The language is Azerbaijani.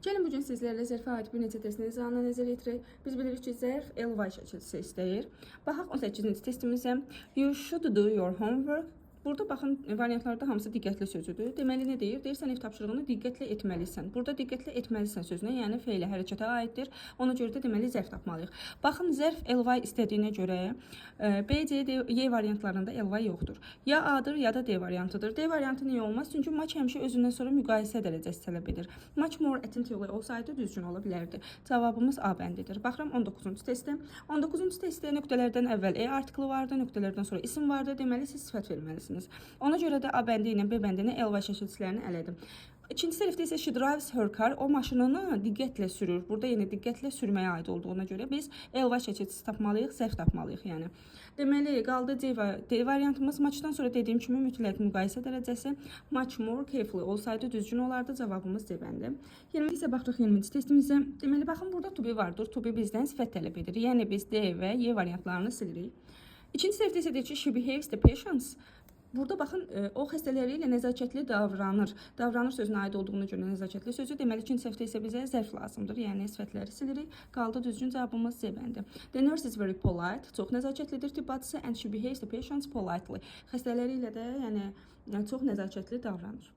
Gəlin bu gün sizlərlə zərfə aid bir neçə testin izahına nəzər yetirək. Biz bilirik ki, zərf ly şəkilçisi istəyir. Baxaq 18-ci testimizə. You should do your homework. Burada baxın, variantlarda hamısı diqqətli sözüdür. Deməli nə deyir? Deyir, sən ev tapşırığını diqqətlə etməlisən. Burada diqqətlə etməlisən sözünə, yəni fe'lə, hərəkətə aiddir. Ona görə də deməli zərf tapmalıyıq. Baxın, zərf ly istədiyinə görə B, C, D, Y variantlarında ly yoxdur. Ya A-dır, ya da D variantıdır. D variantı niyə olmaz? Çünki much həmişə özündən sonra müqayisə dərəcəsi tələb edir. Much more attentively olsaydı düzgün ola bilərdi. Cavabımız A bəndidir. Baxıram 19-cu testə. 19-cu testdə nöqtələrdən əvvəl a artiklı vardı, nöqtələrdən sonra isim vardı. Deməli siz sifət verməlisiniz. Ona görə də A bəndi ilə B bəndini ly şəkilçilərini ələdim. İkinci tərəfdə isə she drives her car. O maşınını diqqətlə sürür. Burada yenə diqqətlə sürməyə aid olduğuna görə biz ly şəkilçisi tapmalıyıq, zərf tapmalıyıq yəni. Deməli, qaldı C və D variantımız. Muchdan sonra dediyim kimi mütləq müqayisə dərəcəsi, much more carefully olsaydı düzgün olardı. Cavabımız C bəndi. 20 isə baxırıq 20-ci testimizə. Deməli, baxın, burada to be vardır. To be bizdən sifət tələb edir. Yəni biz D və Y variantlarını silirik. İkinci tərəfdə isə deyir ki, she behaves the patients. Burada baxın, o xəstələri ilə nəzakətli davranır. Davranır sözünə aid olduğuna görə nəzakətli sözü. Deməli, ikinci səhvdə isə bizə zərf lazımdır. Yəni sifətləri silirik. Qaldı düzgün cavabımız C bəndi. The nurse is very polite. Çox nəzakətlidir tibb bacısı, and she behaves the patients politely. Xəstələri ilə də yəni çox nəzakətli davranır.